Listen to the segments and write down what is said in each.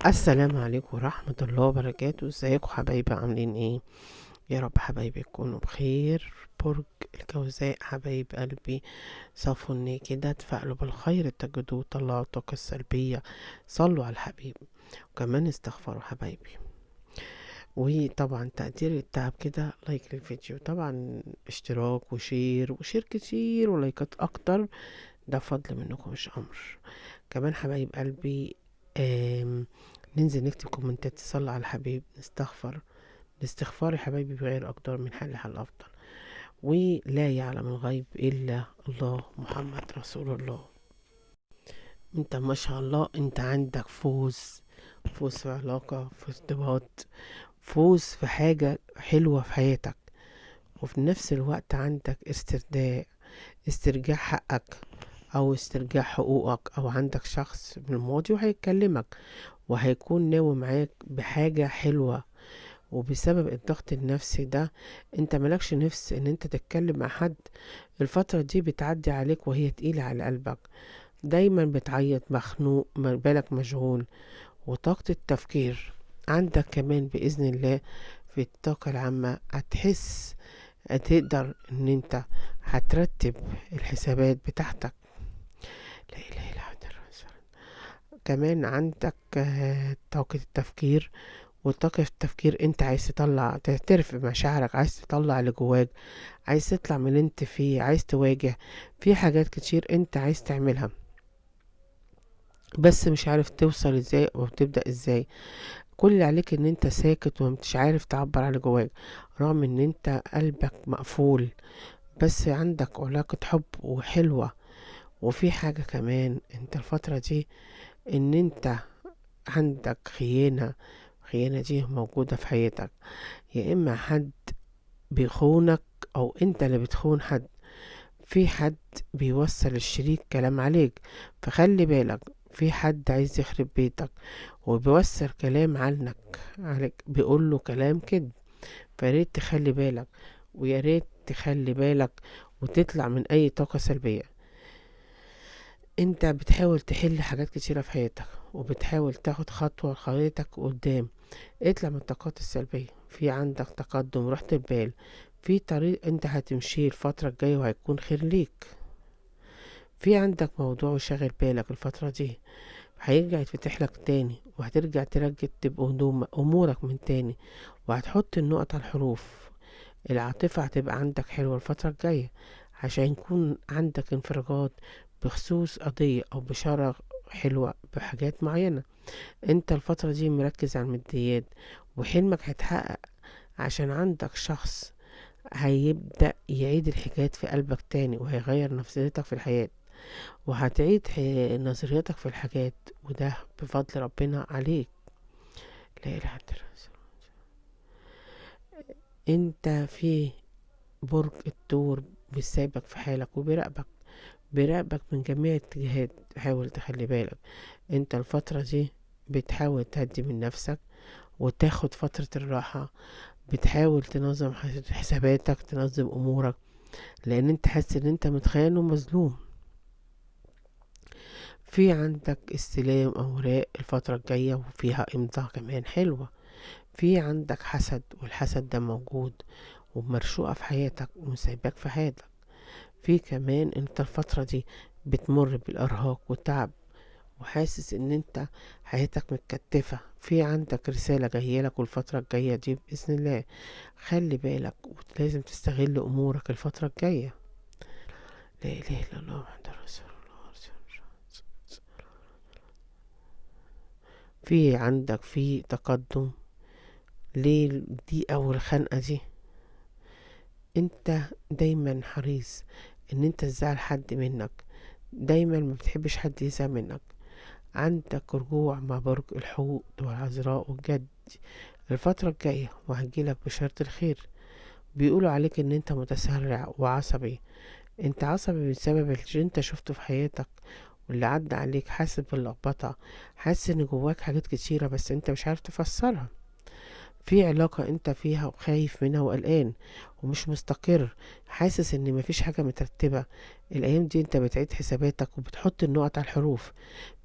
السلام عليكم ورحمة الله وبركاته. ازيكم حبايبي، عاملين ايه؟ يا رب حبايبي تكونوا بخير. برج الجوزاء حبايب قلبي، صفوا النية كده، تفائلوا بالخير تجدوه، طلعوا الطاقة السلبية، صلوا على الحبيب، وكمان استغفروا حبايبي. وطبعا تقدير التعب كده like للفيديو، طبعا اشتراك و share و share كتير ولايكات اكتر، ده فضل منكم مش امر. كمان حبايب قلبي ننزل نكتب كومنتات، تصلي على الحبيب، نستغفر. الاستغفار يا حبايبي بغير اقدار من حل لحل افضل، ولا يعلم الغيب الا الله، محمد رسول الله. انت ما شاء الله انت عندك فوز، فوز في علاقة، في ارتباط، فوز في حاجة حلوة في حياتك، وفي نفس الوقت عندك استرجاع حقك او استرجاع حقوقك، او عندك شخص من الماضي وهيكلمك وهيكون ناوي معاك بحاجة حلوة. وبسبب الضغط النفسي ده انت مالكش نفس ان انت تتكلم مع حد. الفترة دي بتعدي عليك وهي تقيلة على قلبك، دايما بتعيط، مخنوق، بالك مشغول، وطاقة التفكير عندك كمان بإذن الله في الطاقة العامة هتحس هتقدر ان انت هترتب الحسابات بتاعتك. لا اله الا انت الرسول. كمان عندك طاقة التفكير، وطاقة التفكير انت عايز تطلع، تعترف بمشاعرك، عايز تطلع اللي جواك، عايز تطلع من اللي انت فيه، عايز تواجه في حاجات كتير انت عايز تعملها بس مش عارف توصل ازاي او تبدأ ازاي. كل اللي عليك ان انت ساكت ومش عارف تعبر عن اللي جواك، رغم ان انت قلبك مقفول، بس عندك علاقة حب وحلوة. وفي حاجة كمان انت الفترة دي ان انت عندك خيانة، الخيانة دي موجودة في حياتك، يا اما حد بيخونك او انت اللي بتخون حد، في حد بيوصل الشريك كلام عليك، فخلي بالك في حد عايز يخرب بيتك وبيوصل كلام عنك عليك، بيقول له كلام كده، فياريت تخلي بالك، وياريت تخلي بالك وتطلع من اي طاقة سلبية. انت بتحاول تحل حاجات كتيرة في حياتك، وبتحاول تاخد خطوة لحياتك قدام، اطلع من الطاقات السلبية. في عندك تقدم، راحة البال، في طريق انت هتمشيه الفترة الجاية وهيكون خير ليك. في عندك موضوع شاغل بالك الفترة دي، هيرجع يتفتح لك تاني، وهترجع ترتب امورك من تاني، وهتحط النقط على الحروف. العاطفة هتبقى عندك حلوة الفترة الجاية، عشان يكون عندك انفراجات بخصوص قضية او بشارة حلوة بحاجات معينة. انت الفترة دي مركز على الماديات، وحلمك هيتحقق عشان عندك شخص هيبدأ يعيد الحكايات في قلبك تاني، وهيغير نفسيتك في الحياة، وهتعيد نظريتك في الحاجات، وده بفضل ربنا عليك. لا إله إلا الله. انت في برج الثور بيسيبك في حالك وبيراقبك، بيراقبك من جميع الاتجاهات، حاول تخلي بالك. انت الفترة دي بتحاول تهدي من نفسك وتاخد فترة الراحة، بتحاول تنظم حساباتك، تنظم امورك، لان انت حاسس ان انت متخان ومظلوم. في عندك استلام اوراق الفترة الجاية وفيها امضاء كمان حلوة. في عندك حسد، والحسد ده موجود ومرشوقة في حياتك ومسايباك في حياتك. في كمان انت الفترة دي بتمر بالارهاق والتعب، وحاسس ان انت حياتك متكتفة. في عندك رسالة جاية لك والفترة الجاية دي بإذن الله، خلي بالك ولازم تستغل امورك الفترة الجاية. لا اله الا الله محمد رسول الله. في عندك في تقدم. ليه دي او الخنقة دي؟ انت دايما حريص ان انت تزعل حد منك، دايما ما بتحبش حد يزعل منك. عندك رجوع مع برج الحوت والعذراء والجد الفترة الجاية، وهتجيلك بشارة الخير. بيقولوا عليك ان انت متسرع وعصبي، انت عصبي بسبب اللي انت شفته في حياتك واللي عدى عليك، حاسس باللخبطة، حاسس ان جواك حاجات كتيرة بس انت مش عارف تفسرها. في علاقة انت فيها وخايف منها وقلقان ومش مستقر، حاسس ان مفيش حاجة مترتبة. الايام دي انت بتعيد حساباتك وبتحط النقط على الحروف،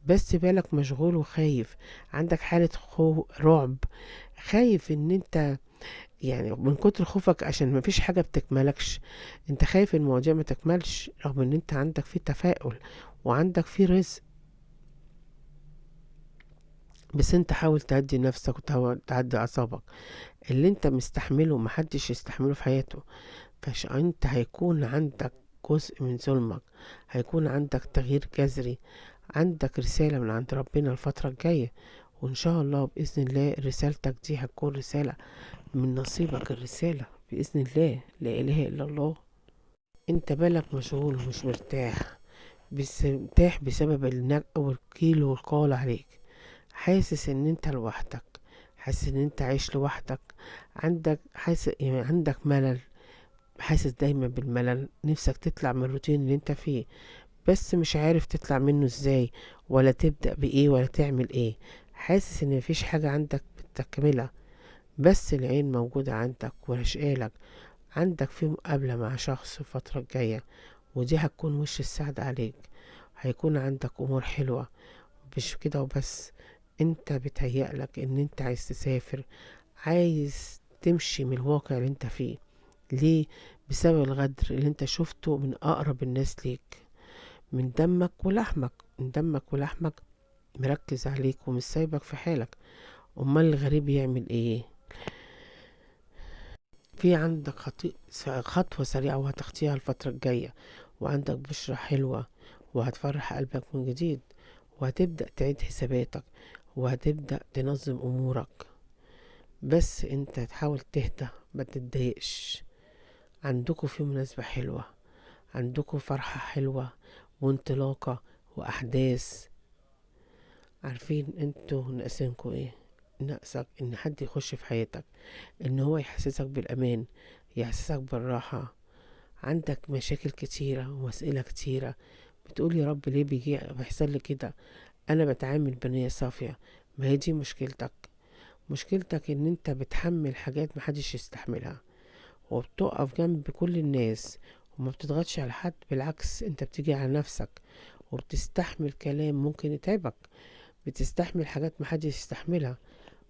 بس بالك مشغول وخايف، عندك حالة رعب، خايف ان انت يعني من كتر خوفك عشان مفيش حاجة بتكملكش، انت خايف المواضيع ما تكملش، رغم ان انت عندك فيه تفاؤل وعندك فيه رزق. بس انت حاول تهدي نفسك وتهدي اعصابك. اللي انت مستحمله محدش يستحمله في حياته، فانت هيكون عندك جزء من ظلمك، هيكون عندك تغيير جذري، عندك رسالة من عند ربنا الفترة الجاية، وان شاء الله بإذن الله رسالتك دي هتكون رسالة من نصيبك، الرسالة بإذن الله، لا إله إلا الله. انت بالك مشغول ومش مرتاح، بس مرتاح بسبب النق والكيل والقال عليك، حاسس ان انت لوحدك، حاسس ان انت عايش لوحدك، عندك حاسس يعني عندك ملل، حاسس دايما بالملل، نفسك تطلع من الروتين اللي انت فيه، بس مش عارف تطلع منه ازاي، ولا تبدأ بايه، ولا تعمل ايه. حاسس ان مفيش حاجة عندك بتكملها، بس العين موجودة عندك ورشقالك. عندك في مقابلة مع شخص الفترة الجاية، ودي هتكون وش السعد عليك، هيكون عندك امور حلوة. مش كده وبس، انت بتهيألك ان انت عايز تسافر، عايز تمشي من الواقع اللي انت فيه. ليه؟ بسبب الغدر اللي انت شفته من اقرب الناس ليك، من دمك ولحمك، من دمك ولحمك مركز عليك ومش سايبك في حالك. امال الغريب يعمل ايه؟ في عندك خطوة سريعة وهتخطيها الفترة الجاية، وعندك بشرة حلوة وهتفرح قلبك من جديد، وهتبدأ تعيد حساباتك وهتبدأ تنظم أمورك. بس انت تحاول تهدى، ما تتضايقش. عندكوا في مناسبة حلوة، عندكوا فرحة حلوة وانطلاقة وأحداث. عارفين انتوا ناقصينكوا ايه؟ ناقصك ان حد يخش في حياتك، ان هو يحسسك بالأمان، يحسسك بالراحة. عندك مشاكل كتيرة وأسئلة كتيرة، بتقول يا رب ليه بيحصل لي كده؟ انا بتعامل بنية صافية. ما هي دي مشكلتك، مشكلتك ان انت بتحمل حاجات محدش يستحملها، وبتقف جنب كل الناس وما بتضغطش على حد، بالعكس انت بتيجي على نفسك وبتستحمل كلام ممكن يتعبك، بتستحمل حاجات محدش يستحملها.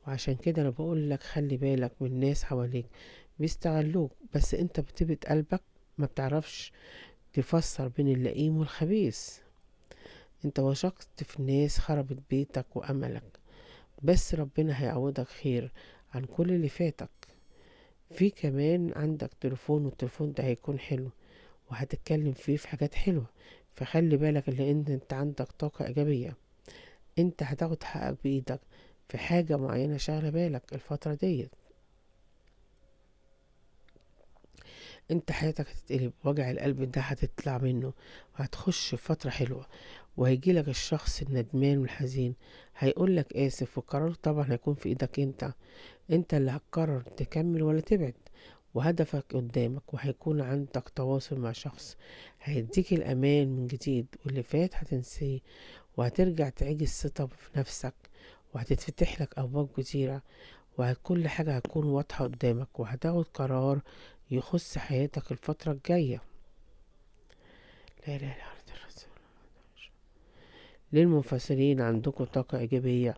وعشان كده انا بقول لك خلي بالك من الناس حواليك، بيستغلوك، بس انت بتبت قلبك ما بتعرفش تفسر بين اللئيم والخبيث. انت وثقت في ناس خربت بيتك واملك، بس ربنا هيعوضك خير عن كل اللي فاتك. في كمان عندك تليفون، والتليفون ده هيكون حلو وهتتكلم فيه في حاجات حلوة، فخلي بالك لان انت عندك طاقة ايجابية، انت هتاخد حقك بايدك في حاجة معينة شاغلة بالك الفترة ديت. انت حياتك هتتقلب، وجع القلب ده هتطلع منه وهتخش في فترة حلوة، وهيجيلك الشخص الندمان والحزين هيقولك آسف، والقرار طبعا هيكون في ايدك انت، انت اللي هتقرر تكمل ولا تبعد، وهدفك قدامك، وهيكون عندك تواصل مع شخص هيديك الأمان من جديد، واللي فات هتنسيه، وهترجع تعيد الثقة في نفسك، وهتتفتح لك أبواب كتيرة، وكل حاجة هتكون واضحة قدامك، وهتاخد قرار يخص حياتك الفترة الجاية. لا لا لا. للمنفصلين عندكم طاقة إيجابية،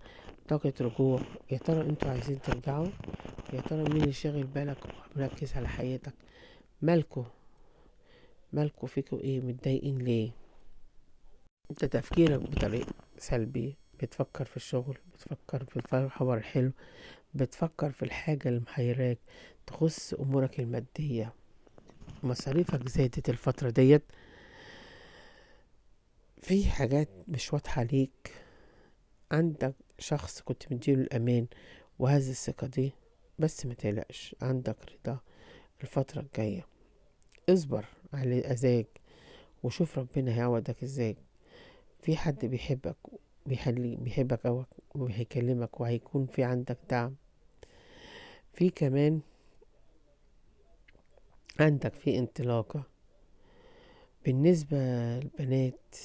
طاقة رجوع. يا ترى انتوا عايزين ترجعوا؟ يا ترى مين اللي شاغل بالك ومركز على حياتك؟ مالكوا فيكوا ايه؟ متضايقين ليه؟ انت تفكيرك بطريق سلبي، بتفكر في الشغل، بتفكر في الخبر الحلو، بتفكر في الحاجة اللي محيراك تخص امورك المادية. مصاريفك زادت الفترة ديت، في حاجات مش واضحة ليك. عندك شخص كنت مديله الأمان وهذه الثقة دي، بس ما تقلقش، عندك رضا الفترة الجاية. اصبر على أذاك وشوف ربنا هيعوضك ازاي. في حد بيحبك، بيحبك أوي وهيكلمك، وهيكون في عندك دعم. في كمان عندك في انطلاقة. بالنسبة للبنات،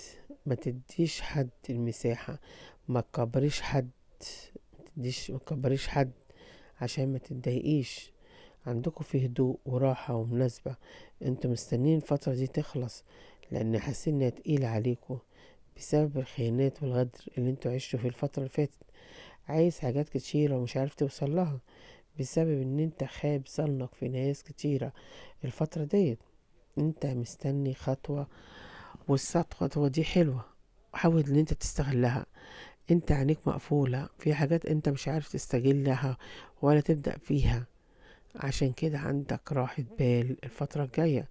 ما تديش حد المساحة، ما تكبريش حد، ما تديش، ما تكبريش حد عشان ما تتضايقيش. عندكم في هدوء وراحة ومناسبة، انتوا مستنيين الفترة دي تخلص لان حاسين انها تقيلة عليكم بسبب الخيانات والغدر اللي انتوا عشتوا في الفترة اللي فاتت. عايز حاجات كتيرة ومش عارف توصل لها بسبب ان انت خاب ظنك في ناس كتيرة الفترة ديت. انت مستني خطوة، والخطوة دي حلوة، حاول ان انت تستغلها. انت عينيك مقفولة في حاجات انت مش عارف تستغلها ولا تبدأ فيها، عشان كده عندك راحة بال الفترة الجاية.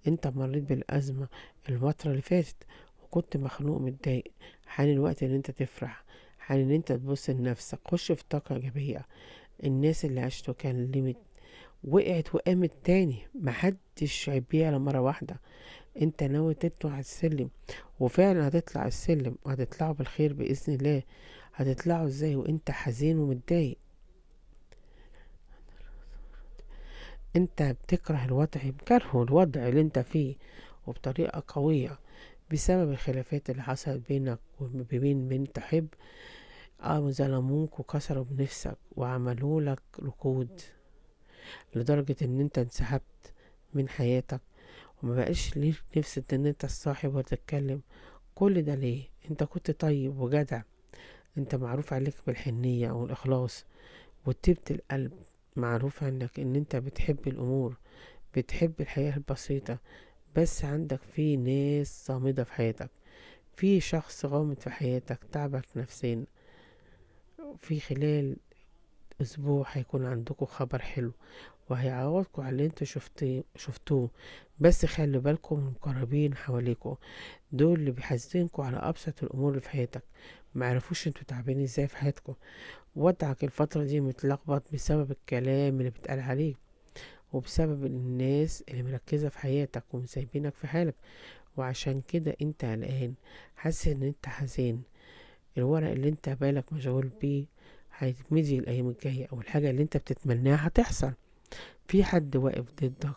انت مريت بالأزمة الفترة اللي فاتت وكنت مخنوق متضايق، حان الوقت ان انت تفرح، حان ان انت تبص لنفسك، خش في طاقة ايجابية. الناس اللي عشت وكلمت وقعت وقامت تاني، محدش هيبيع على مرة واحدة. انت ناوي تطلع السلم، وفعلا هتطلع السلم وهتطلعوا بالخير بإذن الله. هتطلعوا ازاي وانت حزين ومتضايق؟ انت بتكره الوضع، بكرهه الوضع اللي انت فيه وبطريقة قوية بسبب الخلافات اللي حصلت بينك وبين من تحب. ظلموك وكسروا بنفسك وعملوا لك ركود لدرجة ان انت انسحبت من حياتك وما بقاش ليك نفس ان انت تصاحب وتتكلم. كل ده ليه؟ انت كنت طيب وجدع، انت معروف عليك بالحنية والاخلاص وطيبة القلب، معروف عنك ان انت بتحب الامور، بتحب الحياة البسيطة، بس عندك في ناس صامدة في حياتك، في شخص غامض في حياتك تعبك نفسيا. في خلال اسبوع هيكون عندكم خبر حلو وهيعوضكم على اللي انتوا شفتوه، بس خلي بالكم من المقربين حواليكم، دول اللي بيحزنكم على ابسط الامور اللي في حياتك، ما عرفوش انتوا تعبانين ازاي في حياتكم. وضعك الفترة دي متلخبط بسبب الكلام اللي بيتقال عليك وبسبب الناس اللي مركزة في حياتك ومسايبينك في حالك، وعشان كده انت قلقان، حاسس ان انت حزين. الورق اللي انت بالك مشغول بيه هيتمضي الايام الجاية، او الحاجة اللي انت بتتمناها هتحصل. في حد واقف ضدك،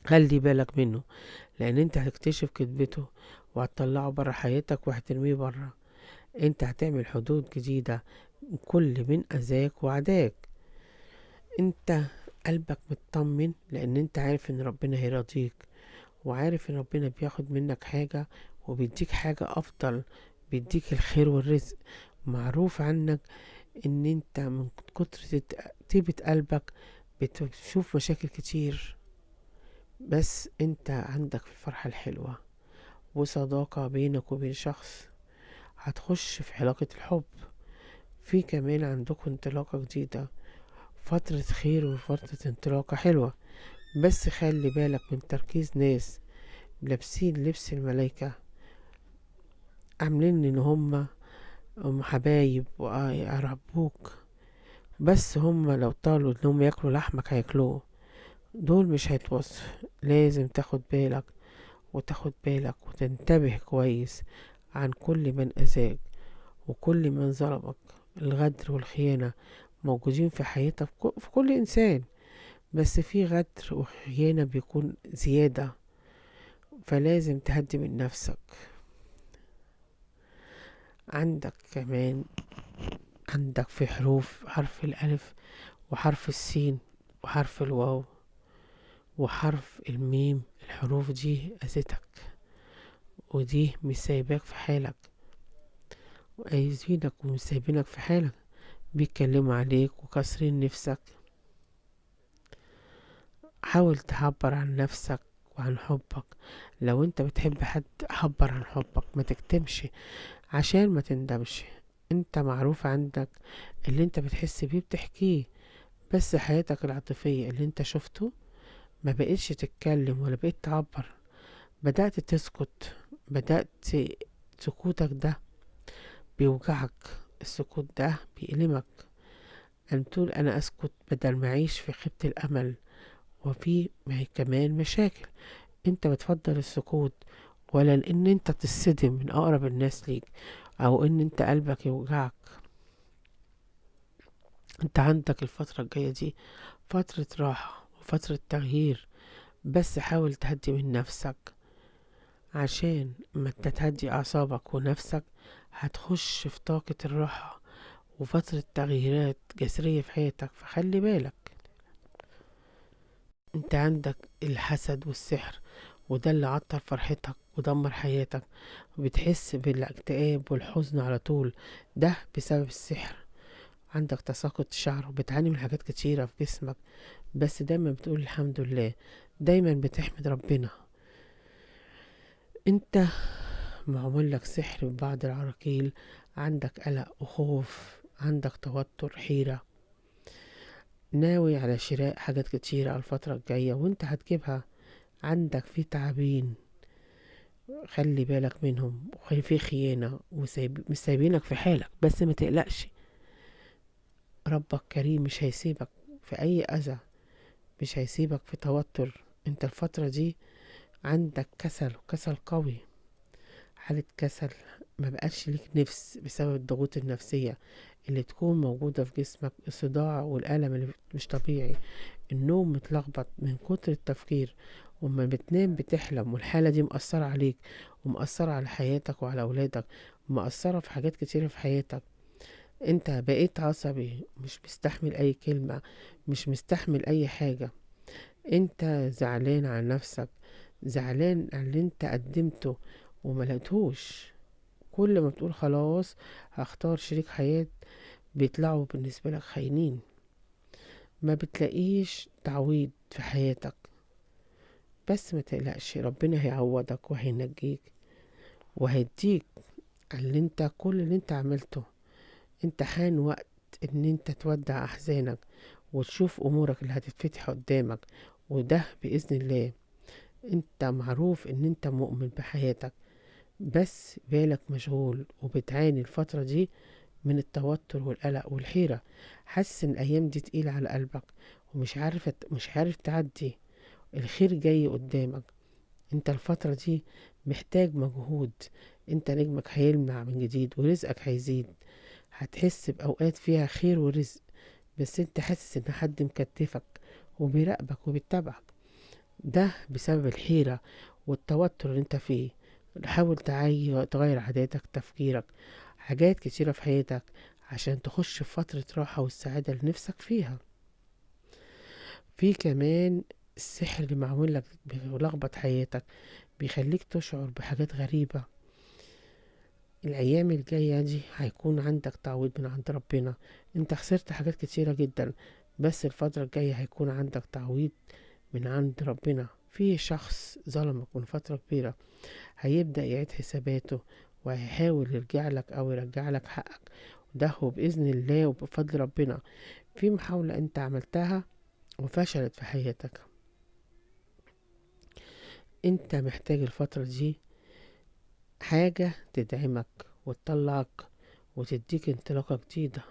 خلي بالك منه، لان انت هتكتشف كذبته وهتطلعه برا حياتك وهترميه برا. انت هتعمل حدود جديدة كل من اذاك وعداك. انت قلبك مطمن لان انت عارف ان ربنا هيرضيك، وعارف ان ربنا بياخد منك حاجة وبيديك حاجة افضل، بيديك الخير والرزق. معروف عنك ان انت من كتر طيبة قلبك بتشوف مشاكل كتير، بس انت عندك الفرحة الحلوة وصداقة بينك وبين شخص، هتخش في علاقة الحب. في كمان عندكم انطلاقة جديدة، فترة خير وفترة انطلاقة حلوة، بس خلي بالك من تركيز ناس لابسين لبس الملايكة، عاملين ان هم حبايب ويقربوك، بس هم لو طالوا انهم ياكلوا لحمك هياكلوه، دول مش هيتوصف. لازم تاخد بالك وتاخد بالك وتنتبه كويس عن كل من اذاك وكل من ظلمك. الغدر والخيانة موجودين في حياتك في كل انسان، بس في غدر وخيانة بيكون زيادة، فلازم تهدي من نفسك. عندك كمان عندك في حروف، حرف الألف وحرف السين وحرف الواو وحرف الميم، الحروف دي أذتك ودي مش سايباك في حالك، وعايزينك ومش سايبينك في حالك، بيتكلموا عليك وكسرين نفسك. حاول تعبر عن نفسك وعن حبك، لو انت بتحب حد عبر عن حبك، ما تكتمش عشان ما تندمش. انت معروف عندك اللي انت بتحس بيه بتحكيه، بس حياتك العاطفية اللي انت شفته ما بقيتش تتكلم ولا بقيت تعبر، بدأت تسكت، بدأت سكوتك ده بيوجعك، السكوت ده بيألمك. ان تقول انا اسكت بدل ما اعيش في خيبة الامل وفي كمان مشاكل. انت بتفضل السكوت ولا ان انت تصدم من اقرب الناس ليك، او ان انت قلبك يوجعك. انت عندك الفترة الجاية دي فترة راحة وفترة تغيير، بس حاول تهدي من نفسك، عشان ما انت تهدي اعصابك ونفسك هتخش في طاقة الراحة وفترة تغييرات جذرية في حياتك، فخلي بالك. انت عندك الحسد والسحر، وده اللي عطل فرحتك ودمر حياتك، وبتحس بالاكتئاب والحزن على طول، ده بسبب السحر. عندك تساقط شعر وبتعاني من حاجات كتيرة في جسمك، بس دايما بتقول الحمد لله، دايما بتحمد ربنا. انت معمول لك سحر ببعض العراقيل، عندك قلق وخوف، عندك توتر، حيرة، ناوي على شراء حاجات كتيرة الفترة الجاية وانت هتجيبها. عندك في تعابين خلي بالك منهم، وفي خيانة ومش سايبينك في حالك، بس ما تقلقش، ربك كريم مش هيسيبك في اي اذى، مش هيسيبك في توتر. انت الفترة دي عندك كسل، وكسل قوي، حالة كسل، ما بقاش ليك نفس بسبب الضغوط النفسية اللي تكون موجودة في جسمك، الصداع والألم اللي مش طبيعي، النوم متلخبط من كتر التفكير، وما بتنام بتحلم، والحالة دي مأثرة عليك ومأثرة على حياتك وعلى أولادك، ومأثرة في حاجات كتيرة في حياتك. انت بقيت عصبي، مش مستحمل اي كلمة، مش مستحمل اي حاجة. انت زعلان على نفسك، زعلان على اللي انت قدمته وما لقيتهوش. كل ما بتقول خلاص هختار شريك حياة، بيطلعوا بالنسبة لك خاينين، ما بتلاقيش تعويض في حياتك. بس ما تقلقش، ربنا هيعوضك وهينجيك وهيديك اللي انت كل اللي انت عملته. انت حان وقت ان انت تودع احزانك وتشوف امورك اللي هتتفتح قدامك، وده باذن الله. انت معروف ان انت مؤمن بحياتك، بس بالك مشغول وبتعاني الفترة دي من التوتر والقلق والحيرة، حاسس ان الايام دي تقيلة على قلبك ومش عارف تعدي. الخير جاي قدامك، انت الفترة دي محتاج مجهود، انت نجمك هيلمع من جديد ورزقك هيزيد، هتحس بأوقات فيها خير ورزق، بس انت حاسس ان حد مكتفك وبيراقبك وبيتبعك، ده بسبب الحيرة والتوتر اللي انت فيه. حاول تغير عاداتك، تفكيرك، حاجات كتيرة في حياتك عشان تخش في فترة راحة والسعادة اللي نفسك فيها. في كمان السحر اللي معمول لك بيلخبط حياتك، بيخليك تشعر بحاجات غريبة. الأيام الجاية دي هيكون عندك تعويض من عند ربنا. انت خسرت حاجات كتيرة جدا، بس الفترة الجاية هيكون عندك تعويض من عند ربنا. في شخص ظلمك من فترة كبيرة هيبدأ يعيد حساباته وهيحاول يرجع لك أو يرجع لك حقك، ده هو بإذن الله وبفضل ربنا. في محاولة انت عملتها وفشلت في حياتك، انت محتاج الفترة دي حاجة تدعمك وتطلعك وتديك انطلاقة جديدة،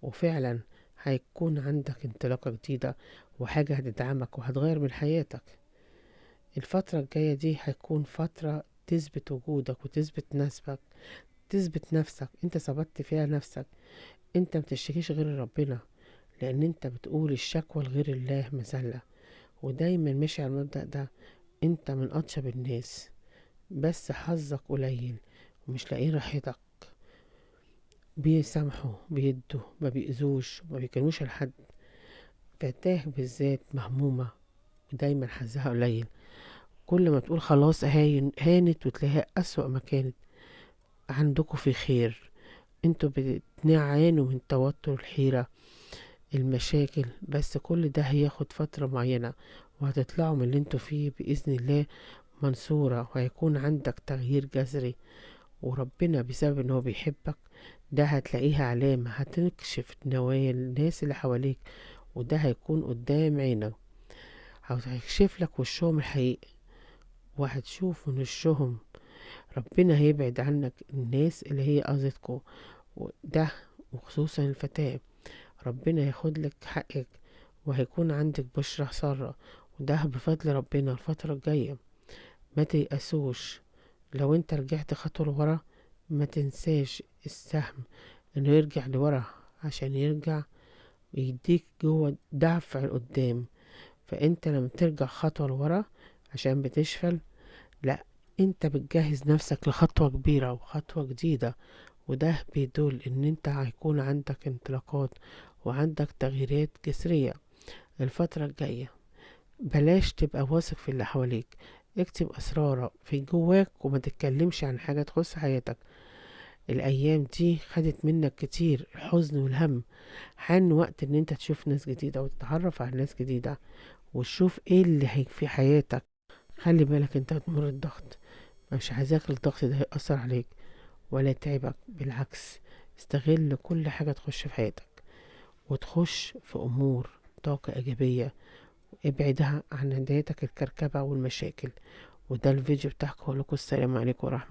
وفعلا هيكون عندك انطلاقة جديدة وحاجة هتدعمك وهتغير من حياتك. الفترة الجاية دي هتكون فترة تثبت وجودك وتثبت نفسك، تثبت نفسك. انت ثبتت فيها نفسك، انت متشتكيش غير ربنا، لان انت بتقول الشكوى لغير الله مذلة، ودايما ماشي على المبدأ ده. انت من اطيب الناس، بس حظك قليل ومش لاقيين راحتك. بيسامحوا، بيدوا، ما بيأذوش، ما بيكلموش لحد. فتاه بالذات مهمومة ودايما حظها قليل، كل ما تقول خلاص هانت وتلاقيها أسوأ ما كانت. عندكوا في خير، انتوا بتعانوا من توتر، الحيرة، المشاكل، بس كل ده هياخد فترة معينة وهتطلعوا من اللي انتوا فيه بإذن الله منصورة، وهيكون عندك تغيير جذري. وربنا بسبب ان هو بيحبك ده هتلاقيها علامة، هتكشف نوايا الناس اللي حواليك، وده هيكون قدام عينك، هيكشف لك وشهم الحقيقي وهتشوف من وشهم. ربنا هيبعد عنك الناس اللي هي اذتكوا، وده وخصوصا الفتاة، ربنا هياخد لك حقك وهيكون عندك بشرة سارة، وده بفضل ربنا. الفترة الجاية ما تيأسوش، لو انت رجعت خطوة لورا ما تنساش السهم انه يرجع لورا عشان يرجع ويديك جوه دفع لقدام. فانت لما ترجع خطوة لورا عشان بتشفل، لا، انت بتجهز نفسك لخطوة كبيرة وخطوة جديدة وده بيدل ان انت هيكون عندك انطلاقات وعندك تغييرات جذرية الفترة الجاية. بلاش تبقى واثق في اللي حواليك، اكتب اسرارك في جواك وما تتكلمش عن حاجة تخص حياتك. الايام دي خدت منك كتير الحزن والهم، حان وقت ان انت تشوف ناس جديدة وتتعرف على ناس جديدة وتشوف ايه اللي هي في حياتك. خلي بالك انت بتمر الضغط، مش عايزاك الضغط ده يأثر عليك ولا يتعبك، بالعكس استغل كل حاجة تخش في حياتك وتخش في امور طاقة ايجابية، ابعدها عن هدايتك الكركبة والمشاكل. وده الفيديو بتاعكم، لكم السلام عليكم ورحمة